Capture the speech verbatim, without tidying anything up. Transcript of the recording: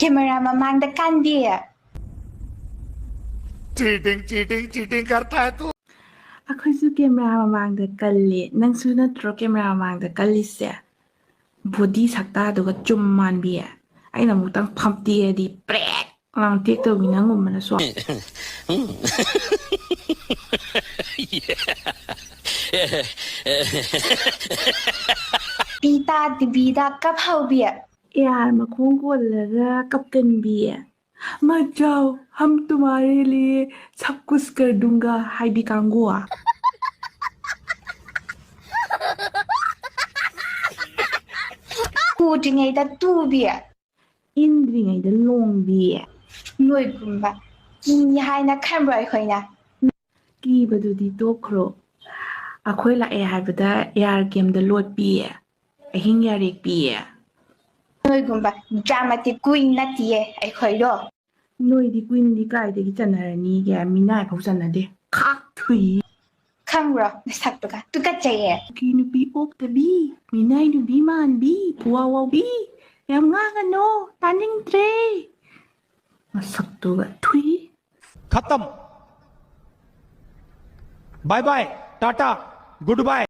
Camera ꯃꯃꯥꯡꯗ ꯀꯥꯟꯕꯤ꯫ Cheating cheating cheating करता है तू। ꯑꯩꯈꯣꯏꯁꯨ ꯀꯦꯃꯦꯔꯥ ꯃꯃꯥꯡꯗ ꯀꯜꯂꯤ, ꯅꯪꯁꯨ ꯅꯠꯇ꯭ꯔꯣ ꯀꯦꯃꯦꯔꯥ ꯃꯃꯥꯡꯗ ꯀꯜꯂꯤꯁꯦ? ꯕꯣꯗꯤ ꯁꯛꯇꯥꯗꯨꯒ ꯆꯨꯝ ꯃꯥꯟꯕꯤ꯫ ꯑꯩꯅ ꯑꯃꯨꯛꯇꯪ ꯐꯝꯇꯦꯛꯑꯗꯤ ꯄ꯭ꯔꯦꯛ ꯂꯥꯎ ꯇꯦꯛꯇꯧꯕꯤ ꯅꯪꯒꯨꯝꯕꯅꯁꯨ꯫ ꯄꯤ ꯇꯥꯗꯕꯤꯗ ꯀꯞꯍꯧꯕꯤ꯫ ꯑꯦ ꯑꯥꯔ ꯃꯈꯣꯡ ꯀꯣꯜꯂꯒ ꯀꯞꯀꯟꯕꯤ꯫ ꯃꯠ ꯖꯥꯎ, ꯍꯝ ꯇꯨꯃꯥꯔꯦ ꯂꯤꯌꯦ ꯁꯕ ꯀꯨꯁ ꯀꯔ ꯗꯨꯡꯒꯥ ꯍꯥꯏꯕꯤ ꯀꯥꯡꯕꯨ꯫ ꯎꯗ꯭ꯔꯤꯉꯩꯗ ꯇꯨꯕꯤ꯫ ꯏꯟꯗ꯭ꯔꯤꯉꯩꯗ ꯂꯣꯡꯕꯤ꯫ ꯅꯣꯏꯒꯨꯝꯕ ꯀꯤꯅꯤ ꯍꯥꯏꯅ ꯈꯟꯕ꯭ꯔꯣ ꯑꯩꯈꯣꯏꯅ? ꯀꯤꯕꯗꯨꯗꯤ ꯇꯣꯛꯈ꯭ꯔꯣ꯫ ꯑꯩꯈꯣꯏ ꯂꯥꯛꯑꯦ ꯍꯥꯏꯕꯗ ꯑꯦ ꯑꯥꯔ ꯀꯦꯝꯗ ꯂꯣꯠꯄꯤ, ꯑꯍꯤꯡ ꯌꯥꯔꯦꯛ ꯄꯤ꯫ ꯅꯣꯏꯒꯨꯝꯕ ꯗ꯭ꯔꯥꯃꯥꯇꯤꯛ ꯀ꯭ꯋꯤꯟ ꯅꯠꯇꯤꯌꯦ ꯑꯩꯈꯣꯏꯗꯣ꯫ ꯅꯣꯏꯗꯤ ꯀ꯭ꯋꯤꯟꯗꯤ ꯀꯥꯏꯗꯒꯤ ꯆꯟꯅꯔꯅꯤꯒꯦ? ꯃꯤꯅꯥꯏ ꯐꯥꯎ ꯆꯟꯅꯗꯦ꯫ ꯈꯥꯛ ꯊꯨꯏ꯫ ꯈꯪꯕ꯭ꯔꯣ? ꯅꯁꯛꯇꯨꯒ ꯇꯨꯀꯠꯆꯩꯌꯦ꯫ ꯀꯨꯀꯤ ꯅꯨꯄꯤ ꯑꯣꯛꯇꯕꯤ, ꯃꯤꯅꯥꯏ ꯅꯨꯄꯤ ꯃꯥꯟꯕꯤ, ꯄꯨꯋꯥ ꯋꯥꯎꯕꯤ꯫ ꯌꯥꯝ ꯉꯥꯡꯒꯅꯣ, ꯇꯥꯅꯤꯡꯗ꯭ꯔꯦ꯫ ꯃꯁꯛꯇꯨꯒ ꯊꯨꯏ꯫ खत्म। Bye bye, tata, good bye.